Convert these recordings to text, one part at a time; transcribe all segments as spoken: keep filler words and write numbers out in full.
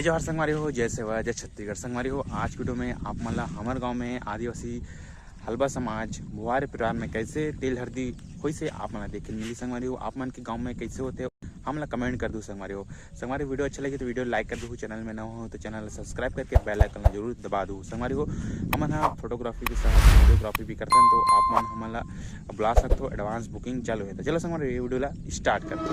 जोहार संगवारी हो, जय सेवा, जय छत्तीसगढ़। संगवारी हो, आज के video में आप मन ला हमर गांव में आदिवासी हलबा समाज भोवारे परिवार में कैसे तेल हरदी होइस हे, आप मन ला देखे मिली। संगवारी हो, आप मन के गांव में कैसे होथे, हमला comment कर दू संगवारी हो। संगवारी, video अच्छा लगे तो video like कर दू, channel में नवा हो तो channel subscribe करके bell icon ला जरूर दबा दू। संगवारी हो, हमन ह photography के साथ videography भी करथन, तो आप मन हमन ला बुला सकथो, advance booking चालू हे। तो चलो संगवारी, ये video ला start करथन।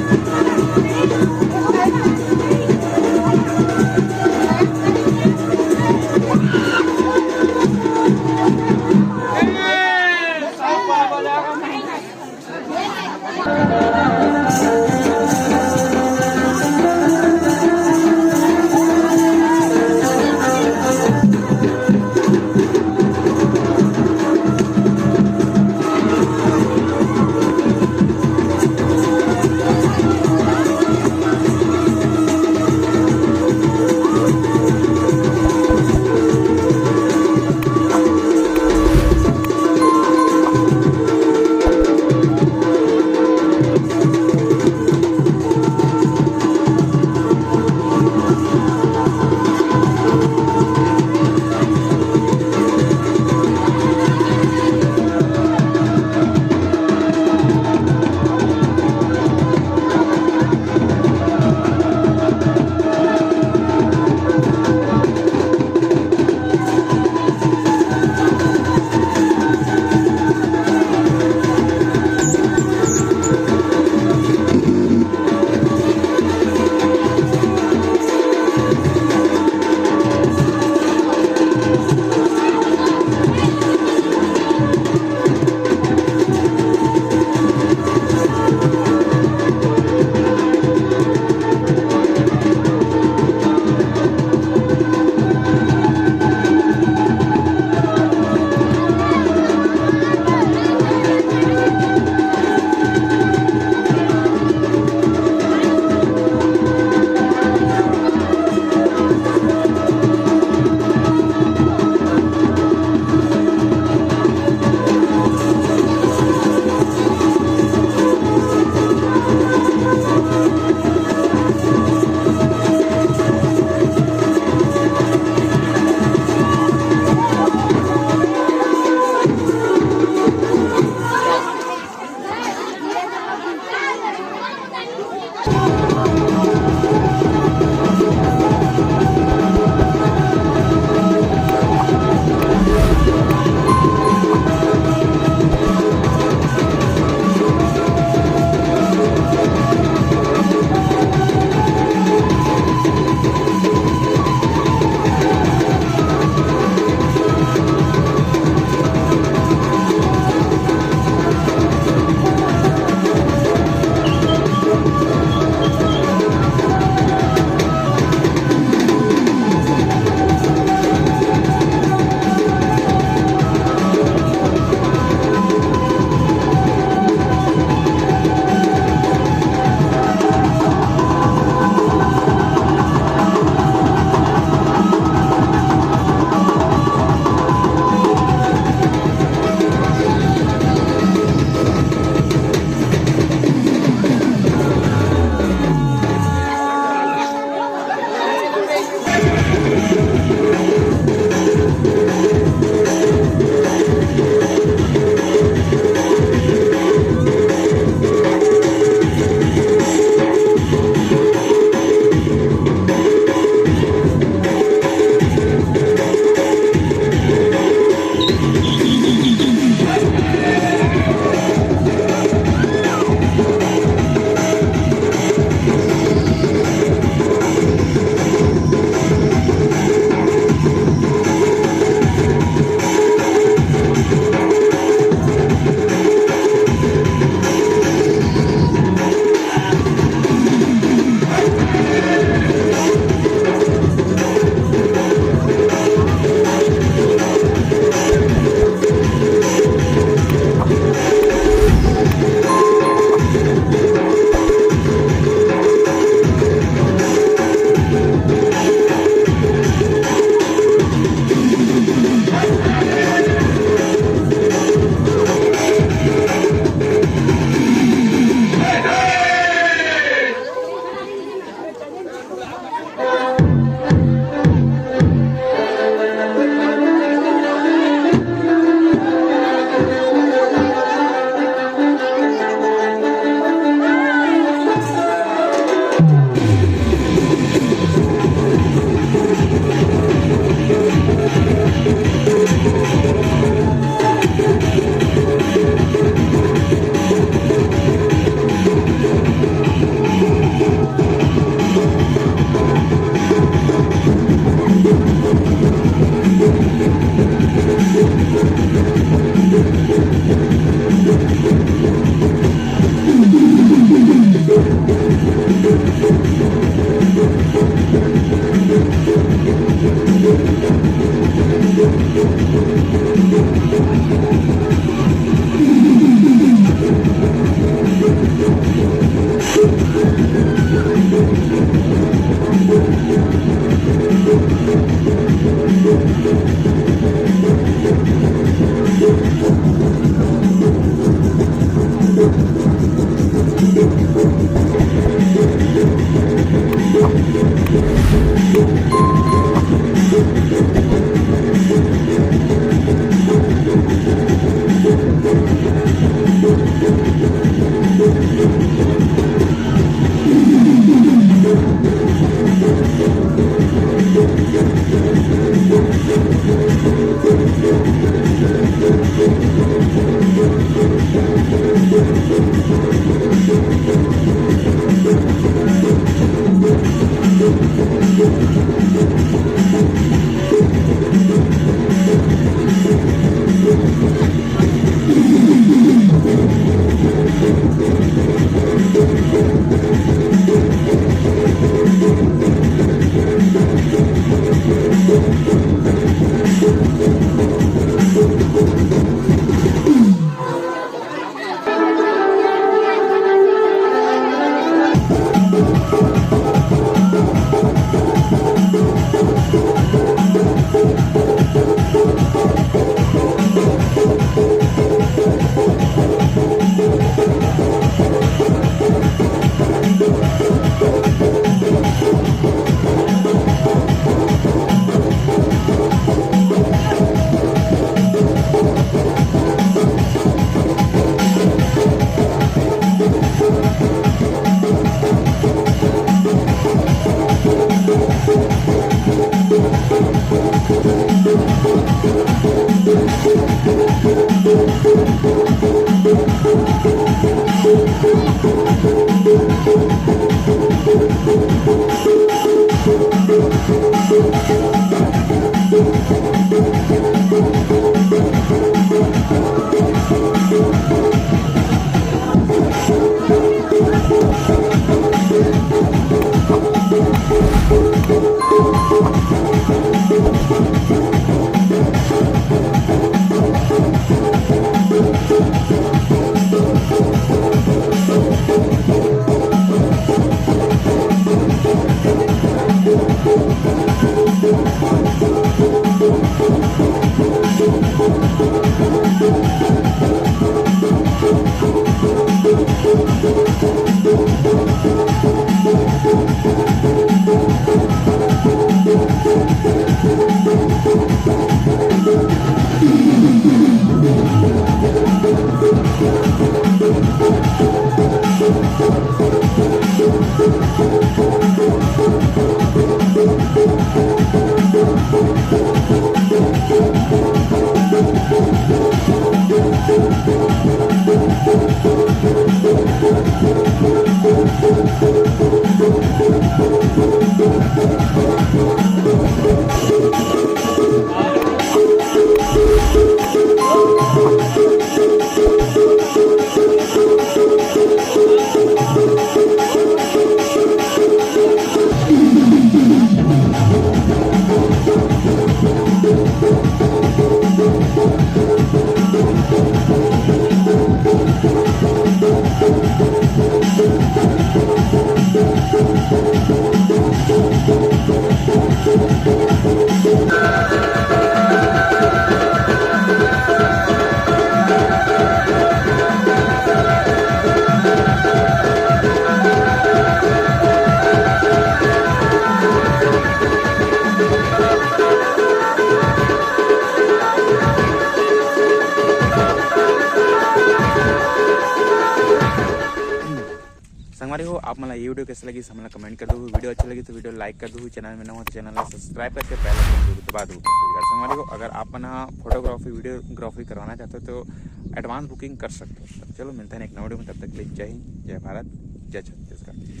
संगवारी हो, आप मन ला ये वीडियो कैसे लगी, हमन ला कमेंट कर दो। वीडियो अच्छा लगी तो वीडियो लाइक कर दो, चैनल में नवा हो तो चैनल ला सब्सक्राइब करके बेल आइकन जरूर दबा दो। और संगवारी हो, अगर आप मन फोटोग्राफी वीडियोग्राफी करवाना चाहते हो तो एडवांस बुकिंग कर सकते हो। तब चलो, मिलते हैं एक नए वीडियो में, तब तक के लिए जय हिंद, जय भारत, जय छत्तीसगढ़।